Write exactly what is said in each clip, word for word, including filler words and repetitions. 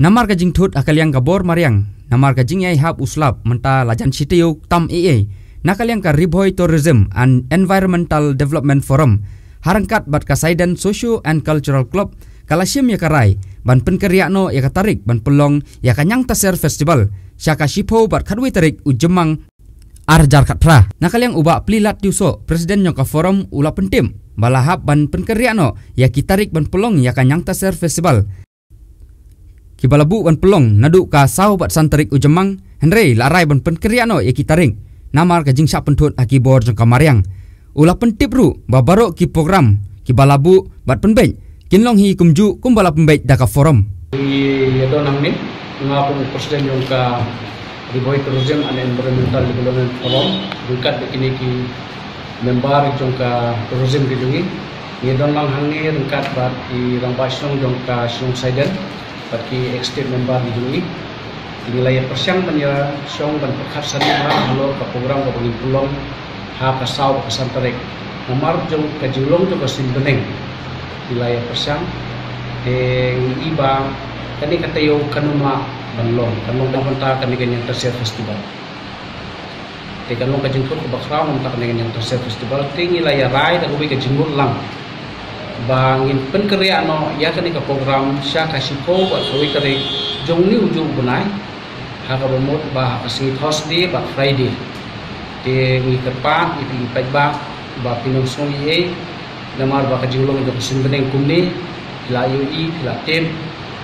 Namar ka jingthut ha ka liang ka bor mariang, namar ka jingïaihap u slap mynta la jan shi taïew tam ei ei, na ka liang ka Ri Bhoi Tourism and Environmental Development Forum, ha ryngkat bad ka Saiden Socio and Cultural Club, ka la shim ïa ka rai ban pynkynriah noh ïa ka tarik ban pynlong ïa ka Ñiangtaser Festival sha ka shiphew bad khatwei tarik u Jymmang ar hajar khatphra. Na ka liang u Bah Plilat Tiewsoh, President jong ka Forum, u la pyntip ba la hap ban pynkynriah noh ïa ki tarik ban pynlong ïa ka Ñiangtaser Festival kiba la buh ban pynlong naduh ka saw bad san tarik u Jymmang, hynrei la rai ban pynkynriah noh ïa ki tarik namar ka jingshah pynthut ha ki bor jong ka mariang. U la pyntip ruh ba baroh ki program kiba la buh bad pynbeit kin long hi kumjuh kumba la pynbeit da ka Forum. Ïa don hangne, nga kum u President jong ka Ri Bhoi Tourism and Environmental Development Forum, ryngkat bad kine ki member jong ka tourism ki jong ngi. Ngi don lang hangne ryngkat bad ki rangbah shnong jong ka shnong Saiden bad ki executive member ki jong ngi. Te ngi la ïa pyrshang ban ïa shong ban pyrkhat sani halor ka program kaba ngin pynlong ha ka saw bad ka san tarik. Namar jong ka jinglong jong ka suiñ bneng, ngi la ïa pyrshang, te ngi i ba kane ka taïew kan ym lah ban long, kan long na ka bynta kane ka Ñiangtaser Festival. Te kan long ka jingthut kaba khraw na ka bynta kane ka Ñiangtaser Festival, te ngi la ïa rai da kawei ka jingmut lang ba ngin pynkynriah noh ïa kane ka program sha ka shiphew bad kawei tarik jong une u juh u bnai, ha kaba mut ba ha ka sngi Thursday bad Friday. Te ngi kyrpad ïa phi ki paidbah ba phin ym sngew ei ei, namar ba ka jinglong jong ka suiñ bneng kumne, phi la ïohi, phi la tip.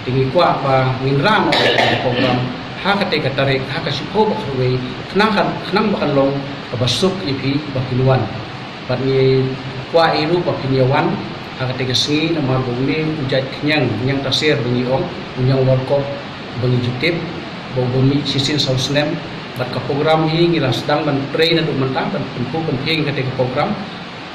Te ngi kwah ba ngin rah noh ïa ka program ha katei ka tarik, ha ka shiphew bad khatwei, khnang kan, khnang ba kan long kaba suk ïa phi ba phin wan. Bad ngi kwah ïa ruh ba phin ïa wan ha katei ka sngi, namar ba une u jait khñiang, Ñiangtaser ba ngi ong, u Ñiang Wallcock ba ngi ju tip ba u ba mih shisien saw snem. Bad ka program hi ngi la sdang ban trei naduh mynta, ban pynphuh pynphieng katei ka program.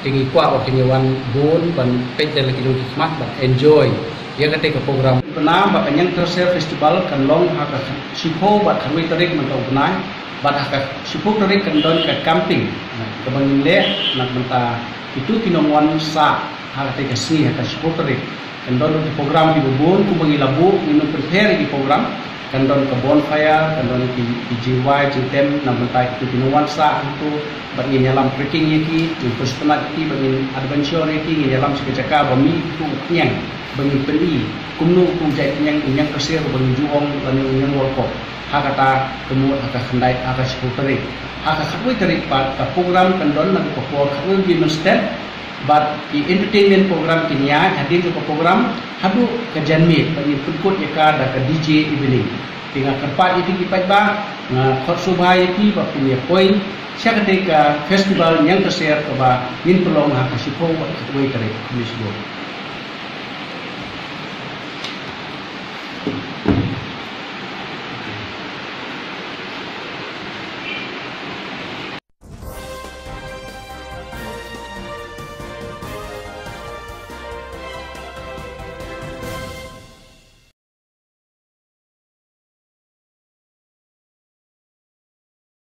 Te ngi kwah ba phin ïa wan bun ban peit da la ki jong ki khmat ban enjoy ïa katei ka program. Bynta ba ka Ñiangtaser Festival kan long ha ka shiphew bad khatwei tarik mynta u bnai, bad ha ka shiphew tarik kan don ka camping kaba ngin leh na ka bynta kito ki nongwan sah ha katei ka sngi ha ka shiphew tarik. Kan don ki program kiba bun kumba ngi la buh, ngin ym pynpher ïa ki program. Kan don ka bonfire, kan don ki, ki jingwai jingtem na ka bynta kito ki nongwan sah hangto, bad ngin ïalam trekking ïa ki, ngin pynshai ïa ki, bad ngin adventure ïa ki, ngin ïalam sha ka jaka ba mih uto u khñiang ba ngin pyni kumno uto u jait khñiang, u Ñiangtaser ba ngi ju ong lane u Ñiang Wallcock. Ha kata ka mut ha ka khyndai, ha ka shiphew tarik. Ha ka khatwei tarik pat ka program kan don naduh ka por khatwei baje mynstep, bad ki entertainment program kin ïaid hadien jong ka program haduh ka janmiet, bad ngin pynkut ïa ka da ka D J evening. Te nga kyrpad ïa phi ki paidbah, nga khot sngewbha ïa phi ba phin ïa poi sha katei ka festival Ñiangtaser kaba ngin pynlong ha ka shiphew bad khatwei tarik. Khublei shibun.